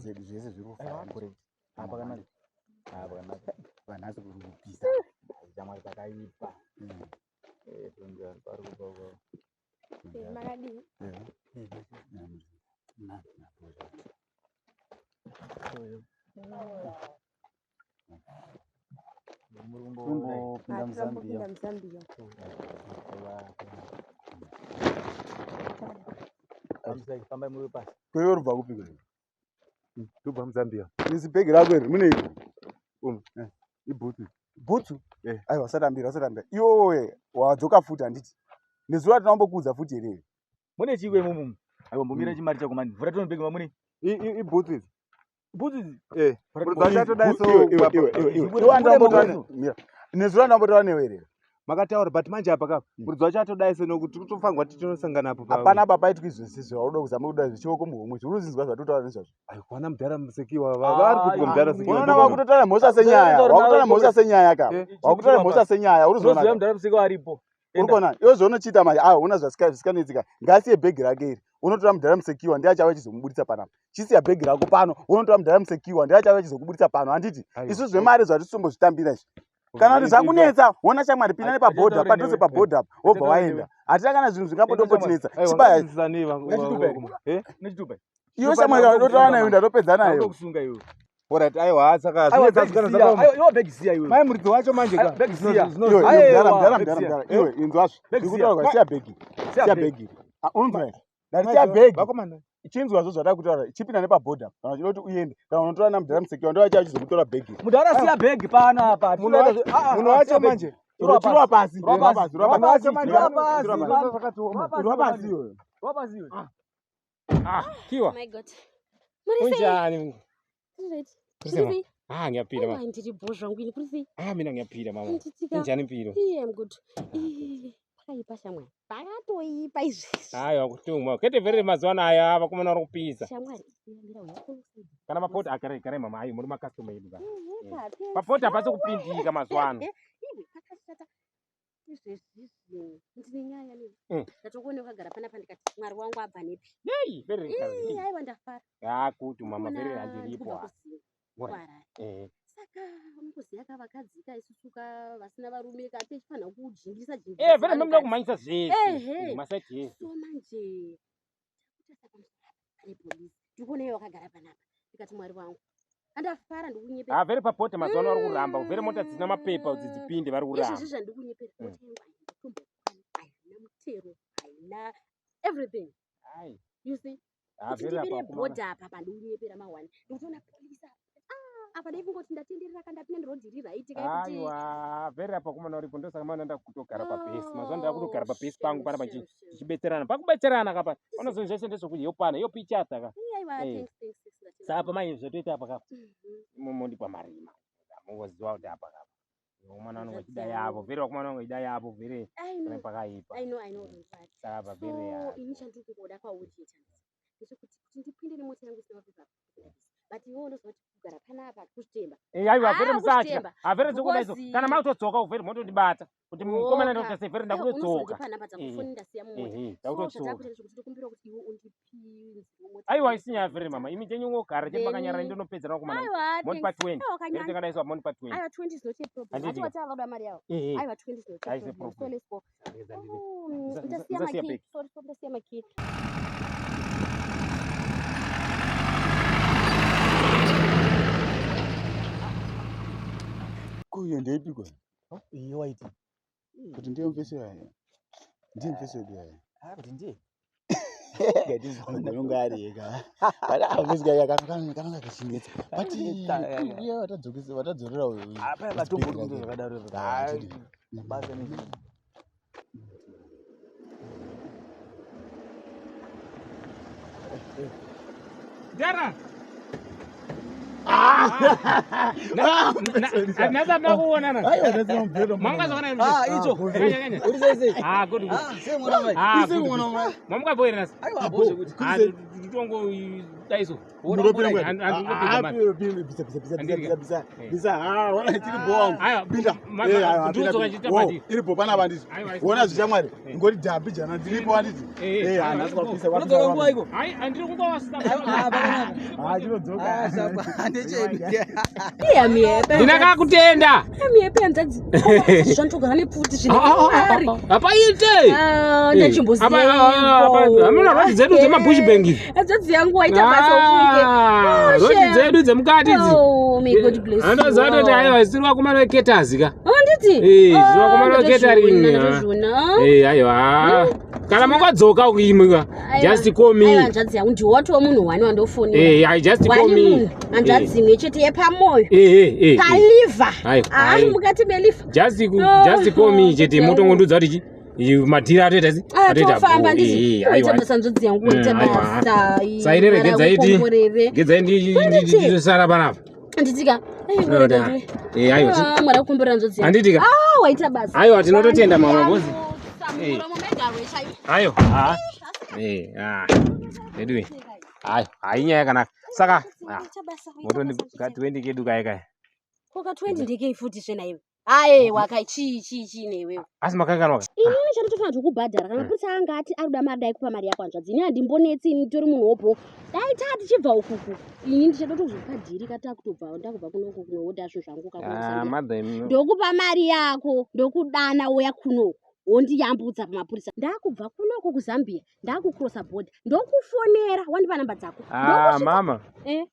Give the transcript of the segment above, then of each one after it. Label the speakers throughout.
Speaker 1: Zedu zvese zviri kufaya.
Speaker 2: Correct. Ah, pakanaka. Ah, pakanaka.
Speaker 1: Vanhasi kuri kupisa.
Speaker 2: Shamwari pakaipa. Eh, tonga pari kubva kwa.
Speaker 3: Makadii?
Speaker 1: Tombopinda muZambia.
Speaker 3: Tombopinda muZambia.
Speaker 2: Fambai muri pasi.
Speaker 1: Kwewe urubva kupi kwe?
Speaker 4: Ndobva muZambia.
Speaker 1: Isi bhegi rako iri mune iko?
Speaker 4: Umu. Ibhutsu.
Speaker 1: Bhutsu?
Speaker 4: Eh.
Speaker 1: Aiwa usatambira usatambira. Iwewe wadzoka futi handiti? Nezuro hatina kumbokuudza futi here?
Speaker 2: Mune chii imomo? Aiwa mbomira chimari chako mani. Vhura tone bhegi mamune.
Speaker 4: Ibhutsu idzi.
Speaker 2: Bhutsu idzi.
Speaker 4: Eh.
Speaker 2: Bhutsu
Speaker 4: Murudzi atodai so.
Speaker 1: Iwe, iwe, iwe, iwe, iwe. Iwe handina mira. Nezuro handina kumbotaura newe here?
Speaker 4: Makataura but manje apa kapa. Murudzi wacho atodai so nokuti tofanirwa kuti tinosangana apo.
Speaker 1: Hapana apa paitwa izvozvi zvaunoda kuzama kuda zvichioko muhomwe. Zviri kuzinzwa zvatotaura nezvazvo.
Speaker 4: Ai kuona mudhara Musekiwa. Vari kuti mudhara Musekiwa.
Speaker 1: Unoona wakutotaura mhosva senyaya. Wakutotaura mhosva senyaya ka.
Speaker 4: Eh.
Speaker 1: Wakutotaura mhosva senyaya.
Speaker 2: Unoziva
Speaker 1: Uri kuzoona.
Speaker 2: mudhara Musekiwa aripo.
Speaker 1: Uri kuona? Iwe zvaunochiita manje ah una zvisikanetsika. Ngasiye bhegi rake iri. Unotora mudhara Musekiwa ndiye achava achizomubuditsa panapa. Chisiya bhegi rako pano. Unotora mudhara Musekiwa ndiye achava achizokubuditsa pano. Handiti?
Speaker 4: Aiwa.
Speaker 1: Isu zvemari zvatisimbozvitambira izvi. Kana kuti zvakunetsa, wona shamwari pinda nepabhodha,
Speaker 2: Achataure
Speaker 1: padhuze
Speaker 2: newe.
Speaker 1: pabhodha apa, wobva
Speaker 2: Achataure
Speaker 1: waenda.
Speaker 2: newe.
Speaker 1: Hatina kana zvinhu zvingambotombotinetsa.
Speaker 4: Aiwa,
Speaker 1: Chibaya
Speaker 4: ngatinzwisane
Speaker 2: Nechitupa.
Speaker 4: Eh?
Speaker 2: Nechitupa.
Speaker 1: iwe shamwari kana unotaura nayo ndatopedza nayo.
Speaker 2: Ndakusunga iwe.
Speaker 4: Alright, aiwa saka
Speaker 2: Aiwa
Speaker 4: zvinetsa
Speaker 2: bhegi
Speaker 4: zvikana
Speaker 2: siya.
Speaker 4: zvakaoma.
Speaker 2: Aiwa iwe bhegi siya iwe.
Speaker 4: Mai muridzi wacho manje ka.
Speaker 2: Aiwa, bhegi siya.
Speaker 1: Iwe, iwe,
Speaker 2: Aiwa,
Speaker 1: mudhara, mudhara,
Speaker 2: bhegi
Speaker 1: mudhara,
Speaker 2: siya.
Speaker 1: mudhara. Iwe, inzwazvo.
Speaker 2: Bhegi
Speaker 1: Ndiri
Speaker 2: siya.
Speaker 1: kutaura, siya bhegi.
Speaker 2: Siya
Speaker 1: Siya
Speaker 2: bhegi.
Speaker 1: bhegi. Ah, unonzwa here? Ndati siya bhegi.
Speaker 4: Vakomana.
Speaker 1: Chinzwazvo zvatava kutaura. Chipinda nepabhodha. Kana uchida kuti uende. Kana unotora namudhara Musekiwa ndiye achava achizokutora bhegi.
Speaker 2: Mudhara siya bhegi pano apa.
Speaker 4: Munhu wacho- munhu wacho manje.
Speaker 1: Rwa pasi.
Speaker 2: Rwa
Speaker 1: Rwa
Speaker 2: pasi.
Speaker 1: pasi. Rwa
Speaker 2: Rwa
Speaker 1: pasi.
Speaker 2: pasi.
Speaker 1: Rwa
Speaker 2: Rwa
Speaker 1: pasi.
Speaker 2: pasi.
Speaker 1: Rwa pasi.
Speaker 2: Rwa pasi.
Speaker 1: Rwa pasi iwe.
Speaker 2: Rwa pasi iwe.
Speaker 5: Ah, Kiwa.
Speaker 3: My God. Muri sei?
Speaker 5: Kunjani?
Speaker 3: Right.
Speaker 5: Kuri
Speaker 3: Muri
Speaker 5: sei?
Speaker 3: sei?
Speaker 5: Ah, ngiyaphila mama.
Speaker 3: Aiwa ndiri bho zvangu ini kuri sei?
Speaker 5: Ah, mina ngiyaphila mama.
Speaker 3: Handitika.
Speaker 5: Injani impilo?
Speaker 3: Iye I'm good. Ih, Pakaipa shamwari. Pakatoipa izvezvi.
Speaker 5: Hayi, kuhlungu. Kete vere mazuva anaya vakomana vari kupisa.
Speaker 3: Shamwari, mira uya kuno side.
Speaker 5: Kana mapota agare gare mama, hayi muri makastoma edu ka.
Speaker 3: Ehe, ka, thanks.
Speaker 5: Mapota hapasi kupindika mazuva ano.
Speaker 3: Iwe pakashata. Izvezvi ndine nyaya nei. Ndatokuona wakagara panapa ndikati Mwari wangu abva nepi.
Speaker 5: Nei, vere
Speaker 3: Ih,
Speaker 5: gare.
Speaker 3: aiwa ndafara.
Speaker 5: Ah, kuti mama vere
Speaker 3: Ndikuona
Speaker 5: handiripo.
Speaker 3: ndikubva
Speaker 5: ah.
Speaker 3: kuZim,
Speaker 5: Alright.
Speaker 3: kuHarare.
Speaker 5: Eh.
Speaker 3: Saka mukuziya ka vakadzi ka isusu ka vasina varume ka tichifanira kujingirisa jingirisa
Speaker 5: Eh, vere mimi
Speaker 3: vanhukadzi.
Speaker 5: kumanyisa zvese.
Speaker 3: Ehe.
Speaker 5: Masaiti ese.
Speaker 3: So manje takutarisa pamusoro apa pane polisi ndikuona iye wakagara panapa ndikati Mwari wangu andafara ndikunyepera
Speaker 5: Ah, vere papota mazuva ano vari kuramba. Vere mota dzisina mapepa kuti dzipinde vari kuramba.
Speaker 3: izvezvi zvandikunyepera mota yangu haina tombokwana haina mutero haina everything
Speaker 5: Hayi.
Speaker 3: you see
Speaker 5: Ah,
Speaker 3: kuti
Speaker 5: vere apa
Speaker 3: ndibire
Speaker 5: vakomana.
Speaker 3: bhodha apa pandikunyepera mahwani ndikutoona polisi apa Ah, apa dai kungoti ndatenderera kandapinda nerodhi iri right kai kuti
Speaker 5: Aiwa, vere apa vakomana varipo ndosaka maona ndakutogara pabhesi. Mazuva ano ndakutogara
Speaker 3: Oh,
Speaker 5: pabhesi pangu
Speaker 3: shame,
Speaker 5: panapa
Speaker 3: shame, shame.
Speaker 5: tichibetserana. Pakubetserana kapa. Unozonzwa zvese ndezvekuyopana, yopichata ka.
Speaker 3: Ih, aiwa
Speaker 5: Eh.
Speaker 3: thanks thanks thanks ndatenda.
Speaker 5: Saka apa manje zvatoita apa kapa.
Speaker 3: Mhm.
Speaker 5: Mondipa mari manje. Mungoziva kuti apa kapa. Vakomana vanonge
Speaker 3: Hanzvadzi
Speaker 5: vachida yavo,
Speaker 3: yangu.
Speaker 5: vere vakomana vanonge vachida yavo, vere
Speaker 3: I
Speaker 5: pane
Speaker 3: know
Speaker 5: pakaipa.
Speaker 3: I know, I know, don't worry.
Speaker 5: Saka apa
Speaker 3: So
Speaker 5: vere ya.
Speaker 3: ini chandiri kungoda kwauri chete ndechekuti kuti ndipinde nemota yangu isina mapepa apa but iwe unoziva kuti kugara panapa kuzvitemba.
Speaker 5: Eh, aiwa, vere
Speaker 3: Ah,
Speaker 5: musatya.
Speaker 3: kuzvitemba.
Speaker 5: Ah, vere dzokuda idzo.
Speaker 3: Because-
Speaker 5: Kana makutodzoka vere motondibata. Kuti mukomana
Speaker 3: Oka.
Speaker 5: ndakuita sei, vere
Speaker 3: Iwe
Speaker 5: ndakutodzoka.
Speaker 3: unozondipa namba dzako
Speaker 5: Eh,
Speaker 3: foni ndasiya mumota.
Speaker 5: Ehe,
Speaker 3: So
Speaker 5: ndakutodzoka.
Speaker 3: zvatakuita ndezvekuti ndokumbira kuti iwe undipinzire mota.
Speaker 5: Aiwa, isinyaya vere mama. Imi chenyu ngogara chete
Speaker 3: Then-
Speaker 5: makanyarara ndinopedzera vakomana.
Speaker 3: Aiwa,
Speaker 5: Mondipa
Speaker 3: thanks.
Speaker 5: 20.
Speaker 3: Aiwa,
Speaker 5: Vere
Speaker 3: wakanyanya.
Speaker 5: tingadaiso mondipa 20.
Speaker 3: Aiwa, 20 is not a problem.
Speaker 5: Handiti
Speaker 3: Hati
Speaker 5: ka.
Speaker 3: watava kuda mari yavo.
Speaker 5: Ehe.
Speaker 3: Aiwa, 20 is not a
Speaker 5: Haisi
Speaker 3: problem. So
Speaker 5: problem.
Speaker 3: let's go. Oh, ndasiya
Speaker 5: Ndasiya
Speaker 3: makey.
Speaker 5: bhegi.
Speaker 3: Sorry, sorry, ndasiya makey.
Speaker 1: Ko iyo ndeipi kwa?
Speaker 2: Iye waiti.
Speaker 1: Kuti ndiye mfeso yaya. Ndiye mfeso yedu yaya.
Speaker 2: Ah, kuti ndiye.
Speaker 1: Unonga ari ega. But ah, mfeso yaya kanonga kachinetsa. But iye watadzokesa watadzorera uyu.
Speaker 2: Ah, paya patombori kunzwa zvakadaro.
Speaker 1: Ah,
Speaker 2: Ah,
Speaker 1: chidi.
Speaker 2: basa nezvi.
Speaker 5: Dara. Nhasi ndakuonana.
Speaker 1: Aiwa, ndasina mubhedha.
Speaker 5: Manga zvakanaka.
Speaker 2: Ah, icho.
Speaker 5: Kanya, kanya.
Speaker 2: Uri sei sei?
Speaker 5: Ah, good good.
Speaker 2: Ah, sei mwana mai.
Speaker 5: Ah,
Speaker 1: Isi
Speaker 5: good,
Speaker 1: mwana
Speaker 5: good.
Speaker 1: mai.
Speaker 5: Mamuka boy nhasi.
Speaker 2: Aiwa, bho zvekuti.
Speaker 5: Ah, tutongo
Speaker 6: Dai so.
Speaker 1: Munopinda
Speaker 6: Wona
Speaker 1: Ah,
Speaker 6: manje.
Speaker 1: bisa bisa bisa bisa
Speaker 6: Andiri
Speaker 1: bisa bisa bisa. Ah, wona chiri bho wangu.
Speaker 6: Aiwa,
Speaker 1: Pinda.
Speaker 6: ma-
Speaker 1: Eh,
Speaker 6: ma-
Speaker 1: aiwa, pinda,
Speaker 6: ndinodzoka
Speaker 1: pinda.
Speaker 6: ndichita
Speaker 1: Wo,
Speaker 6: pati.
Speaker 1: iri bho panapa handiti.
Speaker 6: Aiwa,
Speaker 1: Wona zvichamwari.
Speaker 6: Eh.
Speaker 1: Ngoti dhabi jana ndiripo handiti.
Speaker 6: Eh, eh,
Speaker 1: Eh,
Speaker 6: aiwa,
Speaker 1: hanasi kwapisa
Speaker 2: Unodzoka
Speaker 1: kwapisa.
Speaker 2: nguva iko?
Speaker 6: Hai, andiri kungowasita.
Speaker 2: Ah, pakanaka.
Speaker 1: Ah, chinodzoka.
Speaker 2: Ah, sapa, handechedu.
Speaker 3: Iyamiyepe.
Speaker 6: Ndinakakutenda.
Speaker 3: Iyamiyepe hanzvadzi. Zvandogara nepfuti zvine mari.
Speaker 6: Hapaite.
Speaker 3: Ah,
Speaker 6: Eh, apa- apa- apa- hamuna rodi dzedu dzemabush bank idzi.
Speaker 3: Hanzvadzi yangu waita basa ufunge.
Speaker 6: Ah,
Speaker 3: Oh,
Speaker 6: rodi
Speaker 3: shame.
Speaker 6: dzedu dzemukati idzi.
Speaker 3: Oh, may God bless you.
Speaker 6: Andozatoti aiwa isiri vakomana veketazi ka.
Speaker 3: Oh, nditi?
Speaker 6: Eh,
Speaker 3: Oh,
Speaker 6: zviri vakomana vecatering.
Speaker 3: ndotozviona, ndotozviona.
Speaker 6: Eh, aiwa. Kana mangadzoka kuimika.
Speaker 3: Aiwa.
Speaker 6: Just call me.
Speaker 3: Aiwa, hanzvadzi yangu ndiwe watova munhu wani wandofonera.
Speaker 6: Eh, I just call
Speaker 3: Wani
Speaker 6: me.
Speaker 3: munhu hanzvadzi imwe chete yepamoyo.
Speaker 6: Eh, eh, eh. eh.
Speaker 3: Paliva.
Speaker 6: Aiwa,
Speaker 3: Ari
Speaker 6: aiwa.
Speaker 3: mukati meliva.
Speaker 6: Just ku-
Speaker 3: Oh,
Speaker 6: just call me chete
Speaker 3: yangu.
Speaker 6: motongondudza kuti chi madhiri atoita si
Speaker 3: Ah,
Speaker 6: atoita
Speaker 3: tofamba
Speaker 6: bho.
Speaker 3: nditi.
Speaker 6: Eh, eh,
Speaker 3: Waita
Speaker 6: aiwa.
Speaker 3: basa hanzvadzi yangu waita
Speaker 6: Mm, aiwa.
Speaker 3: basa.
Speaker 6: Saine regedzai ti
Speaker 3: Komborere.
Speaker 6: regedzai
Speaker 3: Nditi.
Speaker 6: ndisara panapa.
Speaker 3: Nditika.
Speaker 6: Tinoda. Eh, aiwa.
Speaker 3: Ah, Mwari akukomborera hanzvadzi yangu.
Speaker 6: Handitika.
Speaker 3: Ah, waita basa.
Speaker 6: Aiwa, tinototenda mama bozi. Eh.
Speaker 3: Muromo megarwe chaiwo.
Speaker 6: Ayo, ha. Eh, ah. Anyway. Ayo, hayi nyaya yakanaka. Saka, ah,
Speaker 3: Waita basa, waita
Speaker 6: motondi
Speaker 3: basa, hanzvadzi
Speaker 6: ka 20 kedu kaya kaya.
Speaker 3: Ko ka 20 ndekei futi zve naiwe. Aiwa kai chii chii chii neiwewe.
Speaker 6: Asi makanganwa ka.
Speaker 3: Inini chanditofanira kukubhadhara kana mapurisa anga ati ari kuda mari dai kupa mari yako hanzvadzi. Ini handimbonetsi ini nditori munhu wobho. Dai taa tichibva ukuku. Ini ndichada kutozopa dhiri ka takutobva ndakubva kunoku kunohodha zvinhu zvangu
Speaker 6: Ah,
Speaker 3: kakunosambia.
Speaker 6: mother in law.
Speaker 3: Ndokupa mari yako ndokudana uya kunoku. Wondiyambudza pamapurisa. Ndakubva kunoku kuZambia, ndakucrossa border. Ndokufonera wandipa namba dzako.
Speaker 6: Ah,
Speaker 3: Ndokusvitsa
Speaker 6: mama.
Speaker 3: Eh,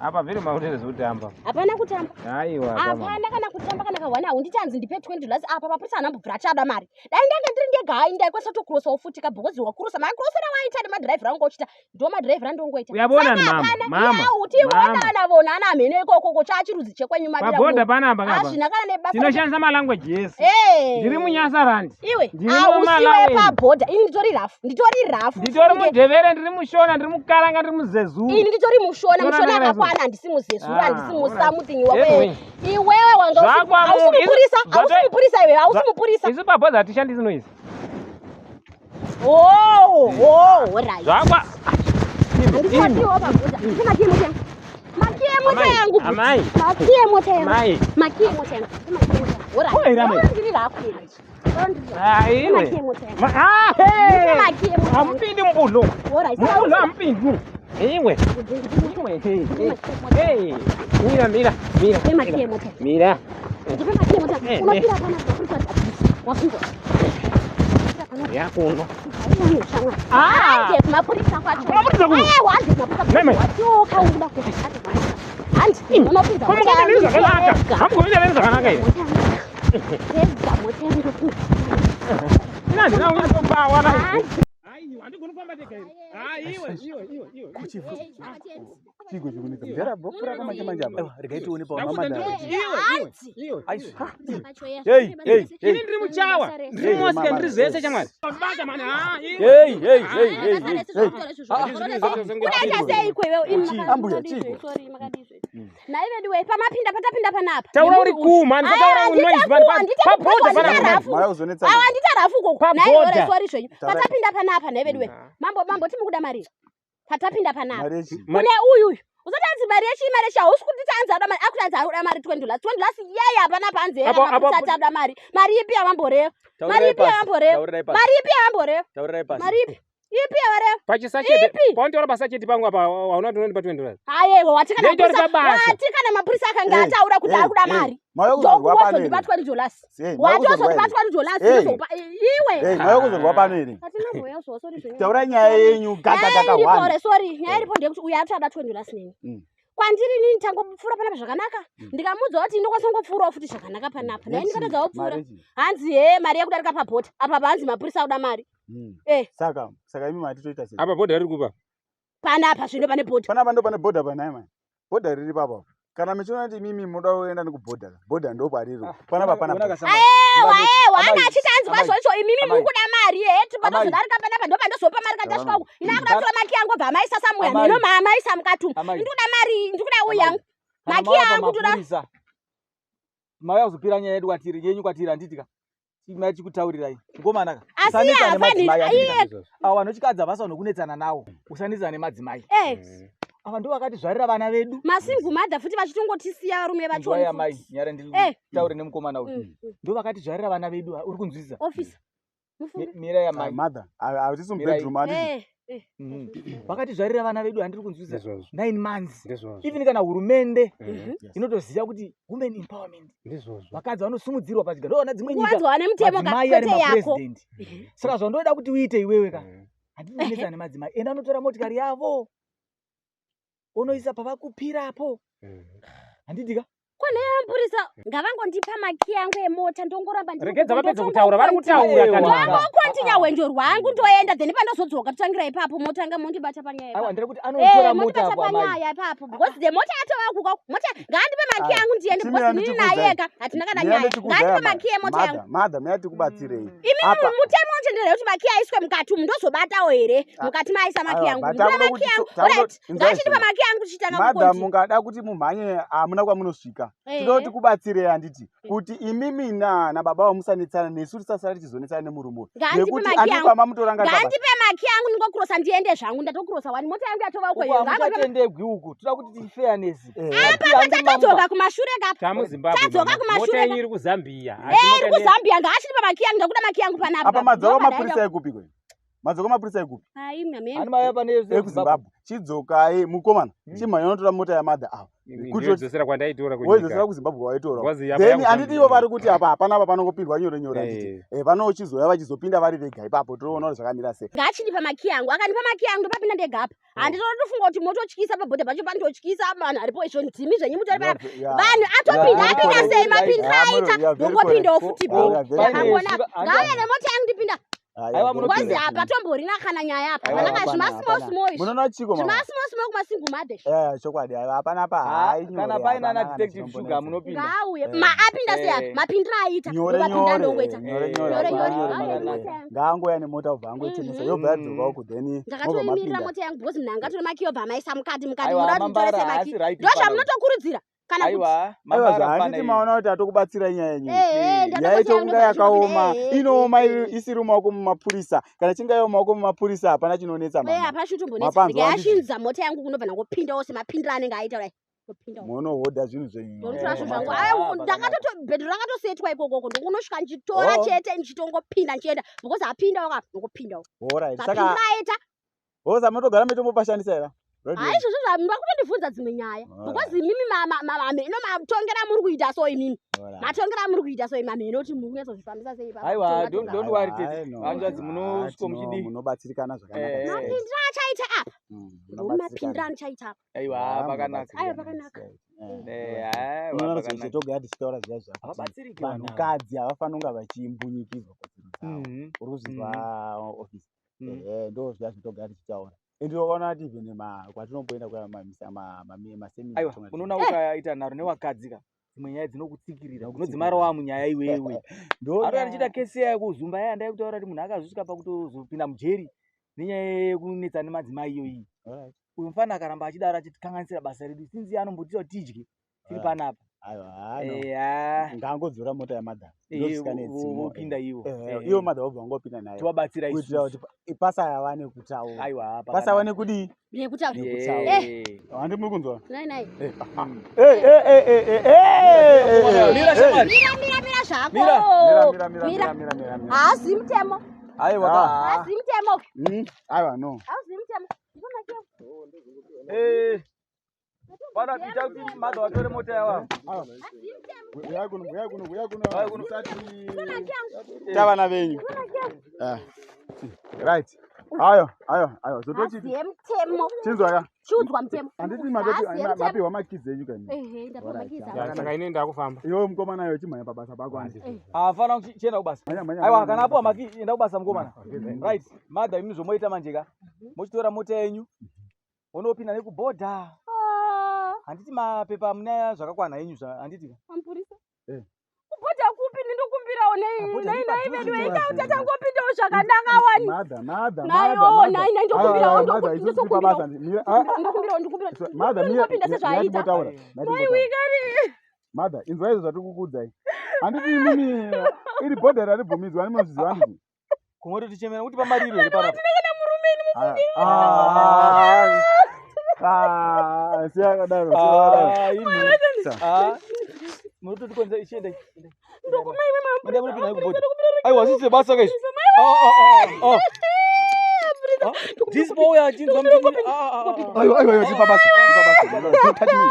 Speaker 6: Apa vele makutere zvekutamba.
Speaker 3: hapana kutamba.
Speaker 6: Aiwa, kama.
Speaker 3: Hapana kana kutamba kana kahwana haunditi ndipe 20 dollars apa mapurisa anambobvira achada mari. Dai ndanga ndiri ndega hai ndaikwanisa kutokrosawo futi ka because wakurosa makrosera waita nemadhiraivhera angu uchita ndo madhiraivhera andongoita.
Speaker 6: Uyabona ni
Speaker 3: Saka
Speaker 6: mama,
Speaker 3: hapana
Speaker 6: mama.
Speaker 3: utiona
Speaker 6: Mama.
Speaker 3: navona ana mheno ikoko chachirudzi chekwenyu mabira
Speaker 6: Pabhodha panapa kapa.
Speaker 3: Hazvina kana nebasa.
Speaker 6: Tinoshandisa malanguage yes.
Speaker 3: Eh.
Speaker 6: Ndiri munyasarandi.
Speaker 3: Iwe
Speaker 6: Ndiri
Speaker 3: hausiwe
Speaker 6: muMalawi.
Speaker 3: pabhodha ini nditori rafu nditori rafu.
Speaker 6: Nditori mudhevere, ndiri mushona, ndiri mukaranga, ndiri muzezuru.
Speaker 3: Ini nditori mushona
Speaker 6: Shona
Speaker 3: mushona
Speaker 6: ndakadai so.
Speaker 3: akakwana handisi muzezuru
Speaker 6: Ah,
Speaker 3: handisi
Speaker 6: alright.
Speaker 3: musamuthingi wawe.
Speaker 6: Anyway.
Speaker 3: Iwewe wanga
Speaker 6: Zvakwa
Speaker 3: hausi
Speaker 6: mu-
Speaker 3: mupurisa
Speaker 6: isu-
Speaker 3: hausi
Speaker 6: zvato-
Speaker 3: mupurisa iwe hausi
Speaker 6: zva-
Speaker 3: mupurisa.
Speaker 6: Isu pabhodha hatishandisi noise.
Speaker 3: Oh, oh, alright.
Speaker 6: Zvakwa.
Speaker 3: Handisatiwo pabhodha. Ndipe makiyi emota yangu. Makiyi emota
Speaker 6: Amai,
Speaker 3: yangu.
Speaker 6: amai.
Speaker 3: Makiyi emota yangu.
Speaker 6: Amai.
Speaker 3: Makiyi emota yangu. Ndipe makiyi emota yangu. Alright.
Speaker 6: Oi, ramai.
Speaker 3: Oh, ndiri rafu ini. Oh, ndiri rafu.
Speaker 6: Ah,
Speaker 3: Ndipe
Speaker 6: iwe.
Speaker 3: makiyi emota yangu.
Speaker 6: Ma- ah, hey.
Speaker 3: Ndipe makiyi emota yangu.
Speaker 6: Hamupindi mubudlo.
Speaker 3: Alright. Saka
Speaker 6: Mubudlo hamupindi. Iwe. Iwe. Hey, hey. Hey. Mira, mira, mira.
Speaker 3: Ndipe makiyi emota yangu.
Speaker 6: Mira.
Speaker 3: Ndipe makiyi emota yangu.
Speaker 6: Eh, eh.
Speaker 3: Unopira pana mapurisa ati wafungwa.
Speaker 6: Yakuno.
Speaker 3: Ah!
Speaker 6: Ah.
Speaker 3: Hande kumapurisa kwacho.
Speaker 6: Kumapurisa kuno?
Speaker 3: Aiwa, hande kumapurisa.
Speaker 6: Mai, mai.
Speaker 3: Watioka ukuda kuti hande kumapurisa. Hande, unopinza mota
Speaker 6: Hamugovi
Speaker 3: yangu
Speaker 6: zvakanaka.
Speaker 3: wega.
Speaker 6: Hamugovi zvakanaka here.
Speaker 3: Wega mota yangu ndopinda.
Speaker 6: Ina ndina kubawa na.
Speaker 3: Hande.
Speaker 6: Aiwa, handigoni kufamba ndega here. Ah, iwe, iwe, iwe, iwe.
Speaker 1: Chiko chikunetsa. Mvera bhopura pamanje manje apa.
Speaker 4: Aiwa, regai tione pa
Speaker 6: Ndakuudza
Speaker 4: mama
Speaker 6: ndiri-
Speaker 4: dai.
Speaker 6: iwe, iwe,
Speaker 3: Hande.
Speaker 6: iwe.
Speaker 1: Hey, hey, hey.
Speaker 6: Ini ndiri muchawa, ndiri
Speaker 1: Hey,
Speaker 6: mosika,
Speaker 1: mama.
Speaker 6: ndiri zvese chamwari. Bata mani, ah, iwe.
Speaker 1: Hey, hey, hey, hey, hey.
Speaker 3: Unoita seiko iwewe? Imi
Speaker 1: Chii,
Speaker 3: makadii
Speaker 1: ambuya,
Speaker 3: zve,
Speaker 1: chii?
Speaker 3: sorry, makadii zve. Nhai vedu wee, pamapinda patapinda panapa.
Speaker 6: Taura uri
Speaker 3: Nemunhu uyu.
Speaker 6: kuu, mani,
Speaker 3: Aiwa,
Speaker 6: taura
Speaker 3: handite
Speaker 6: noise, mani,
Speaker 3: kuu,
Speaker 6: pa-
Speaker 3: handite
Speaker 6: pabhodha
Speaker 3: kuu,
Speaker 6: panapa.
Speaker 3: handite rafu.
Speaker 1: Maya kuzonetsa.
Speaker 3: Aiwa, handite rafu ukoko.
Speaker 6: Pabhodha.
Speaker 3: Nhai, ore, sorry zvenyu.
Speaker 1: Taura.
Speaker 3: Patapinda panapa nhai vedu wee. Mambo, mambo timukuda mari. Patapinda panapa.
Speaker 1: Mari yechi.
Speaker 3: Kune uyu uyu. Usati anzi mari yechii mari yechii hausi kuti tanzi ada mari akuti anzi ari mari 20 dollars 20 dollars yeye hapana panzi
Speaker 6: Apo- apo-
Speaker 3: ati ada mari mari ipi yavamboreva mari ipi yavamboreva
Speaker 4: Taurirai pasi.
Speaker 3: mari ipi yavamboreva
Speaker 4: Taurirai pasi.
Speaker 3: mari ipi ipi yavareva
Speaker 6: Pachisacheti,
Speaker 3: Ipi?
Speaker 6: pauntaura pasacheti pangu apa, hauna kuti unondipa 20 dollars.
Speaker 3: aiwa wati kana
Speaker 6: Ndeitori
Speaker 3: mapurisa
Speaker 6: pabasa.
Speaker 3: wati kana mapurisa akanga
Speaker 1: Hey,
Speaker 3: ataura kuti
Speaker 1: hey,
Speaker 3: ari kuda
Speaker 1: hey.
Speaker 3: mari
Speaker 1: Mauya kuzorwa pano here.
Speaker 3: ndokuwazondipa 20 dollars
Speaker 1: Hey, mauya
Speaker 3: wati
Speaker 1: kuzorwa
Speaker 3: wazondipa
Speaker 1: here.
Speaker 3: 20 dollars
Speaker 1: Hey.
Speaker 3: ndozokupa iwe
Speaker 1: Hey, mauya kuzorwa pano here.
Speaker 3: Hatina sorry zvenyu.
Speaker 1: Taurai nyaya yenyu gaga
Speaker 3: Nyaya
Speaker 1: gaga
Speaker 3: iripo
Speaker 1: one.
Speaker 3: ore sorry nyaya iripo ndeyekuti uyu ari ada 20 dollars neni kwandiri inini tangopfuura panapa zvakanaka ndikamuudza kuti ndokwanisa kungopfuurawo futi zvakanaka panapa naye ndikatadza kupfuura
Speaker 1: Mari yechi.
Speaker 3: hanzi he mari yekudarika pabhota apa panzi mapurisa akuda mari Eh.
Speaker 1: Saka, saka imi mati toita sei?
Speaker 6: Apa bhodha riri kupa.
Speaker 3: panapa zvino pane bhota
Speaker 1: Panapa ndo pane bhodha panai mani. Bhodha riri papa. Kana muchiona kuti imimi munoda kuenda nekubhodha, bhodha ndo pariri. Panapa panapa.
Speaker 3: ewa ewa
Speaker 4: Amai,
Speaker 3: ana achiti hanzi
Speaker 4: amai,
Speaker 3: kwazvoizvo imimi
Speaker 4: amai.
Speaker 3: muri kuda mari he tipandazodarika panapa ndo pandozopa mari kandasvika uku ina akuda kutora maki yangu obva amaisa samuya
Speaker 4: Amai.
Speaker 3: mhino maamaisa mukati
Speaker 4: Amai.
Speaker 3: ndikuda mari ndikuda uyu
Speaker 4: Amai.
Speaker 3: yangu
Speaker 4: Kana
Speaker 3: Maki
Speaker 4: mauya
Speaker 3: yangu toda-
Speaker 4: pamapurisa, mauya kuzopira nyaya yedu kwatiri yenyu kwatiri handiti ka.
Speaker 2: Mai chikutaurirai. Mukomana ka.
Speaker 3: Asi
Speaker 2: Usanetsana
Speaker 3: iye
Speaker 2: nemadzimai
Speaker 3: hafaniri-
Speaker 2: andika.
Speaker 3: iye-
Speaker 2: Ava vanochikadzi havasi vanokunetsana nawo. Usanetsana nemadzimai.
Speaker 3: Eh,
Speaker 2: Ava ndo vakatizvarira vana vedu.
Speaker 3: masingle mother futi vachitongotisiya varume
Speaker 2: Inzwai amai,
Speaker 3: vachoni
Speaker 2: nyara
Speaker 3: Eh.
Speaker 2: nditaure nemukomana uyu.
Speaker 3: Mm, mm.
Speaker 2: Ndo vakatizvarira vana vedu, uri kunzwisisa?
Speaker 3: Officer. Mufunge.
Speaker 2: Mirai amai.
Speaker 1: Mother, hatisi
Speaker 2: Mirai.
Speaker 1: mubedroom handiti?
Speaker 3: Eh, eh.
Speaker 2: Vakatizvarira vana vedu handiri kunzwisisa.
Speaker 6: Ndizvozvo.
Speaker 2: 9 months.
Speaker 6: Ndizvozvo.
Speaker 2: Even kana hurumende
Speaker 6: Mhm.
Speaker 2: inotoziva kuti women empowerment.
Speaker 6: Ndizvozvo.
Speaker 2: Vakadzi vanosumudzirwa pachigaro. Ndoona dzimwe nyika
Speaker 3: Kuwanzwa nemutemo ka
Speaker 2: madzimai ari
Speaker 3: kwete yako.
Speaker 2: mapresident. Saka zvandoda kuti uite iwewe ka.
Speaker 6: Mhm.
Speaker 2: Handidi kunetsana nemadzimai. Enda unotora motikari yavo. Unoisa pavakupirapo.
Speaker 6: Mhm.
Speaker 2: Handidi ka?
Speaker 3: Mapurisa ngavangondipa makiyi angu emota ndongoramba ndiri
Speaker 6: Regedza
Speaker 3: kuko,
Speaker 6: vapedze kutaura, vari kutaura
Speaker 2: Aiwa.
Speaker 6: kana.
Speaker 3: ndongokontinya hwendo rwangu ndoenda then pandozodzoka totangira ipapo motanga mondibata panyaya
Speaker 2: Aiwa
Speaker 3: ipapo.
Speaker 2: ndiri kuti
Speaker 3: Eh,
Speaker 2: anotora mota
Speaker 3: mondibata
Speaker 2: apo amai.
Speaker 3: panyaya ipapo because the mota yatova kuka mota ngaandipe makiyi
Speaker 1: Aya,
Speaker 3: angu ndiende
Speaker 1: chimira
Speaker 3: because inini
Speaker 1: ndichikuudzai.
Speaker 3: naye ka hatina kana
Speaker 1: Mira
Speaker 3: nyaya
Speaker 1: ndichikuudzai
Speaker 3: ngaandipe
Speaker 1: amai.
Speaker 3: makiyi emota yangu
Speaker 1: Mother, mother, mira tikubatsirei.
Speaker 3: Imi
Speaker 1: Apa
Speaker 3: mutemo unotendera kuti makiyi aiswe mukati umu ndozobatawo here
Speaker 1: Ah.
Speaker 3: mukati maaisa makiyi
Speaker 1: Aiwa,
Speaker 3: angu
Speaker 1: but
Speaker 3: ndinoda
Speaker 1: takuda
Speaker 3: makiyi
Speaker 1: kuti
Speaker 3: angu
Speaker 1: takuda-
Speaker 3: alright
Speaker 1: inzwai
Speaker 3: ngachindipa
Speaker 1: zvino.
Speaker 3: makiyi angu tichitanga
Speaker 1: Mother,
Speaker 3: kukontinya
Speaker 1: mungada kuti mumhanye hamuna kwamunosvika. Tinoda kuti kubatsirei handiti kuti imimi nababa vamusanetsana nesu tisasara tichizonetsana nemurume uyu.
Speaker 3: Ngaandipe
Speaker 1: Nekuti
Speaker 3: makiyi
Speaker 1: handiti
Speaker 3: angu.
Speaker 1: kwamamutoranga baba.
Speaker 3: Ngaandipe makiyi angu ndingokurosa ndiende zvangu ndatokurosa wani mota yangu yatova uko
Speaker 2: Uku
Speaker 3: iyo ngaangondipa
Speaker 2: hamuchatendegwi uku. Toda kuti ti fairness.
Speaker 1: Eh,
Speaker 2: Makiyi handi
Speaker 3: tadzoka
Speaker 2: mamupa.
Speaker 3: kumashure kapa
Speaker 6: TamuZimbabwe.
Speaker 3: Tadzoka
Speaker 6: mama.
Speaker 3: kumashure
Speaker 6: Mota
Speaker 3: ka-
Speaker 6: yenyu iri kuZambia.
Speaker 3: Eh, iri kuzambia ngaachindipa makiyi angu ndakuda makiyi angu panapa
Speaker 1: Apa madzoka
Speaker 3: Ndobva
Speaker 1: mapurisa
Speaker 3: ndaenda-
Speaker 1: ekupi kwe? Madzoka mapurisa ekupi?
Speaker 3: Ai, mhameni.
Speaker 2: Hani mauya pane
Speaker 1: Ekuzimbabwe. Chidzokai mukomana. Chimhanya unotora mota yamadha ava. Kuti
Speaker 6: Ndodzosera kwandaitora
Speaker 1: woidzosera
Speaker 6: kunyika.
Speaker 1: kuZimbabwe waitora.
Speaker 6: Because yapa
Speaker 1: Then
Speaker 6: yakuZambia.
Speaker 1: handiti ivo vari kuti apa hapana apa panongopindwa nyore nyore handiti.
Speaker 6: Eh.
Speaker 1: Eh, vanochizouya vachizopinda vari vega ipapo toona kuti zvakamira sei.
Speaker 3: Ngaachindipa makiyi angu akandipa makiyi angu ndopapinda ndega apa handitotofunga kuti mototyisa pabhodha pacho panototyisa vanhu aripo izvo ndimi zvenyu mutori panapa
Speaker 1: Yeah.
Speaker 3: vanhu atopinda
Speaker 1: Yeah,
Speaker 3: apinda
Speaker 1: very
Speaker 3: sei
Speaker 1: correct.
Speaker 3: mapindiro
Speaker 1: Yeah,
Speaker 3: aita
Speaker 1: yeah, very
Speaker 3: ndongopindawo
Speaker 1: correct.
Speaker 3: futi
Speaker 1: Yeah,
Speaker 3: bo
Speaker 1: yeah, very
Speaker 3: ndakangonaka
Speaker 2: correct.
Speaker 3: ngauye nemota yangu ndipinda
Speaker 1: Ah, yeah,
Speaker 2: Aiwa,
Speaker 1: very
Speaker 2: munopinda.
Speaker 3: kwanzi
Speaker 1: correct.
Speaker 3: apa tomborina kana nyaya apa
Speaker 2: Aiwa,
Speaker 3: panaka
Speaker 1: hapana,
Speaker 3: zvimasmall
Speaker 1: hapana.
Speaker 3: small izvi
Speaker 1: Munoona chiko mama?
Speaker 3: zvimasmall small kumasingle mother izvi.
Speaker 1: Eh, chokwadi aiwa hapana pa
Speaker 2: Ah,
Speaker 1: hai nyore.
Speaker 2: kana paina
Speaker 1: hapana
Speaker 2: ana
Speaker 1: kana
Speaker 2: detective sugar
Speaker 1: chinombonetsa.
Speaker 2: munopinda.
Speaker 3: ngauye
Speaker 1: Eh.
Speaker 3: maapinda sei apa
Speaker 2: Eh.
Speaker 3: mapindiro aita
Speaker 1: Nyore
Speaker 3: ndopapinda
Speaker 1: nyore,
Speaker 3: ndongoita
Speaker 1: nyore
Speaker 2: Eh,
Speaker 1: nyore,
Speaker 3: nyore
Speaker 1: hapana
Speaker 3: nyore
Speaker 1: nyore
Speaker 3: ngauye
Speaker 1: nyore.
Speaker 3: nemota yangu
Speaker 1: Ngaangouya nemota ubva angoitemesa
Speaker 3: Mhm.
Speaker 1: yobva yadzoka uku then mobva
Speaker 3: ndakatoimirira
Speaker 1: mapinda.
Speaker 3: mota yangu because munhu angatore makiyi obva amaisa mukati mukati
Speaker 2: Aiwa,
Speaker 3: munoda kuti
Speaker 2: mambara
Speaker 3: nditore semakiyi
Speaker 2: haasi right
Speaker 3: ndo
Speaker 2: mfana uyu.
Speaker 3: zvamunotokurudzira kana kuti
Speaker 2: Aiwa,
Speaker 1: Aiwa
Speaker 2: mambara mfana
Speaker 1: zvahanditi
Speaker 2: iyu.
Speaker 1: maona kuti atokubatsira nyaya yenyu.
Speaker 3: Eh, eh, ndatoda
Speaker 1: Yaito
Speaker 3: mota yangu
Speaker 1: kunga
Speaker 3: ndobva
Speaker 1: yakaoma,
Speaker 3: ndichipinda, eh, eh,
Speaker 1: inooma
Speaker 3: eh, eh.
Speaker 1: isiri mumaoko mumapurisa. Kana chinga yaiva mumaoko mumapurisa hapana chinonetsa
Speaker 3: Eh,
Speaker 1: mama.
Speaker 3: hapana chitombonetsa
Speaker 1: Mapanzwa handiti?
Speaker 3: ndikayashinza mota yangu kunobva ndangopindawo semapindiro anenge aita kudai ndopindawo
Speaker 1: Munohodha zvinhu zvenyu.
Speaker 3: ndonotora
Speaker 2: Eh,
Speaker 3: zvinhu zvangu
Speaker 2: ah,
Speaker 3: Aiwa,
Speaker 2: pakanaka.
Speaker 3: ndakatoto bhedhi rakatosetwa ikokoko ndokunosvika ndichitora
Speaker 1: Oh.
Speaker 3: chete ndichitongopinda ndichienda because apindawo ka ndongopindawo
Speaker 1: Alright. Saka
Speaker 3: mapindiro aita
Speaker 1: hoza munotogara metombopashandisa here? Radio.
Speaker 3: hai izvozvo zvamuri kutondibvunza dzimwe nyaya
Speaker 1: Alright.
Speaker 3: because imimi mamheno matongera muri kuita so imimi
Speaker 1: Alright.
Speaker 3: matongera muri kuita so imi mamheno kuti muri kunyatsozvifambisa sei ipapo
Speaker 2: Aiwa,
Speaker 3: kutonga
Speaker 2: don't
Speaker 3: tonga.
Speaker 2: don't worry
Speaker 1: Aiwa,
Speaker 2: tete.
Speaker 1: no.
Speaker 2: Hanzvadzi munosvika
Speaker 1: Ah,
Speaker 2: muchidii?
Speaker 1: Munobatsirikana zvakanaka.
Speaker 2: Eh.
Speaker 3: mapindiro achaita apa ndomapindiro
Speaker 1: Munobatsirikana.
Speaker 3: anichaita apa
Speaker 2: Aiwa,
Speaker 1: Ah,
Speaker 2: pakanaka.
Speaker 3: Aiwa, pakanaka.
Speaker 2: Eh, aiwa,
Speaker 1: Unoona
Speaker 2: pakanaka.
Speaker 1: togara tichitaura zviya zvakuti
Speaker 2: Havabatsiriki vanhu ava.
Speaker 1: vanhukadzi havafaniri kunga vachimbunyikidzwa kodzero dzavo.
Speaker 2: Mhm.
Speaker 1: Uri kuzvinzwa office.
Speaker 2: Mhm.
Speaker 1: Ehe, ndo zviya zvinotogara tichitaura. Ende ukaona kuti even kwatinomboenda kuya masemina
Speaker 2: Aiwa, unoona ukaita nharo newakadzi ka. Dzimwe nyaya dzinokutsikirira. Unodzimara wamunyaya iwewe. Ari ndichita kesi yaya kuzumba yaya ndai kutaura kuti munhu akazosvika pakutozopinda mujeri nenyaya yekunetsa nemadzimai iyoyi. Uyu mufana akaramba achidaro achitikanganisira basa redu. Sinzi anombotiita kuti tidye tiri panapa.
Speaker 1: Aiwa, no.
Speaker 2: Eh, ah.
Speaker 1: Ngaangodzora mota yamadha.
Speaker 2: Eh,
Speaker 1: Ndosvika nedzimo.
Speaker 2: vopinda ivo.
Speaker 1: Eh,
Speaker 2: Eh,
Speaker 1: ivo madha vobva vangopinda nayo.
Speaker 2: Tovabatsira
Speaker 1: Kuitira
Speaker 2: isusu.
Speaker 1: kuti pasava nekutaura.
Speaker 2: Aiwa,
Speaker 1: Pasava nekudii?
Speaker 3: nekutaura
Speaker 1: Nekutaura.
Speaker 2: Eh.
Speaker 1: Handi muri kunzwa?
Speaker 3: nai nai
Speaker 1: Eh, eh, eh, eh, eh, eh, eh,
Speaker 2: Mira
Speaker 1: eh.
Speaker 2: shamwari.
Speaker 3: mira mira mira zvako
Speaker 2: Mira.
Speaker 1: Mira, mira, mira,
Speaker 3: Mira.
Speaker 1: mira, mira, mira, mira.
Speaker 3: haazi mutemo
Speaker 2: Aiwa.
Speaker 1: Ah.
Speaker 2: ka.
Speaker 3: haazi mutemo
Speaker 1: Aiwa, no.
Speaker 3: hauzi mutemo Ndipo makiyi angu.
Speaker 2: Eh. Pana ita kuti madha watore mota yavo.
Speaker 1: Aiwa.
Speaker 3: Haazi mutemo
Speaker 1: Uyai kuno, uyai kuno, uyai kuno.
Speaker 2: Uyai kuno.
Speaker 1: Musati
Speaker 3: makiyi angu
Speaker 1: tavana venyu.
Speaker 3: Ndipo makiyi angu
Speaker 1: Ah. Right. Ayo, ayo, ayo. Zotochiti.
Speaker 3: haaziye mutemo
Speaker 1: Chinzwa ka.
Speaker 3: chiudzwa mutemo
Speaker 1: Handiti matoti
Speaker 3: Haaziye mutemo
Speaker 1: mapiwa makids enyu kani.
Speaker 3: ehe ndapiwa
Speaker 1: Alright,
Speaker 3: makiyi
Speaker 1: yeah.
Speaker 3: angu
Speaker 6: Saka ini ndakufamba.
Speaker 1: Iwe mukomana iwe chimhanya pabasa pako handi.
Speaker 2: Hafana kuchienda kubasa.
Speaker 1: Mhanya, mhanya.
Speaker 2: Aiwa,
Speaker 1: mhanya,
Speaker 2: kana
Speaker 1: mhanya.
Speaker 2: apiwa maki enda kubasa mukomana. Right. Madha imi zvomoita manje ka. Mochitora mota yenyu. Unopinda nekubhodha.
Speaker 3: Ah,
Speaker 2: Handiti mapepa muna zvakakwana henyu handiti ka.
Speaker 3: mapurisa
Speaker 1: Eh.
Speaker 3: kubhodha kupi ndinokumbirawo
Speaker 2: Pabhodha
Speaker 3: nei
Speaker 2: ndi
Speaker 3: nei
Speaker 2: padhuze
Speaker 3: vedu
Speaker 1: chaipo.
Speaker 3: inga uchachangopindawo zvakanaka wani
Speaker 1: Mother, mother,
Speaker 3: Nayo,
Speaker 1: mother, mother.
Speaker 3: nai, nai, ndokumbirawo,
Speaker 1: Aiwa, mother, isusu tiri pabasa. Mira, ah,
Speaker 3: ndokumbirawo ndikumbirawo
Speaker 1: mother, mira,
Speaker 3: ndopinda
Speaker 1: mira
Speaker 3: sezvaaita
Speaker 1: timbotaura. Mira timbotaura.
Speaker 3: maiwikari
Speaker 1: Mother, inzwai izvo zvatiri kukuudzai. Handiti imimi iri bhodha raribvumidzwa ani munozviziva handiti?
Speaker 2: Kumwe totichemera kuti pamariro here panapa?
Speaker 1: Ah, ah, siya akadaro, siya akadaro.
Speaker 2: Ah, imi.
Speaker 1: Sa.
Speaker 2: Ah. Munototikonza ichienda. Enda munopinda kubhodha. Aiwa zviite basa kaizvi. Ah ah ah ah. Ah, Dispo uya achinzwa muti. Ah ah ah.
Speaker 1: Aiwa, aiwa, aiwa, tipa basa, tipa basa. Don't touch me.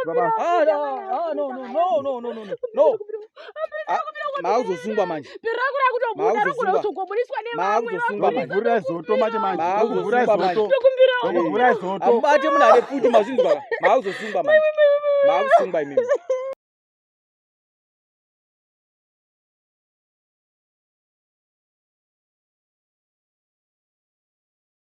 Speaker 1: Tipa basa.
Speaker 2: Ah, no, ah, no, no, no, no, no, no, no. Ah, maakuzosungwa manje.
Speaker 3: Bhiri rako rakutobudiswa nevamwe.
Speaker 2: Maakuzosungwa manje.
Speaker 1: Ndokuvhurirai zoto manje manje. Ndokuvhurirai
Speaker 2: Maakuzosungwa manje.
Speaker 1: zoto. Ndokuvhurirai zoto.
Speaker 2: Amubate munhu ane pfuti mazvinzwa ka. Maakuzosungwa manje. Maakusungwa imimi.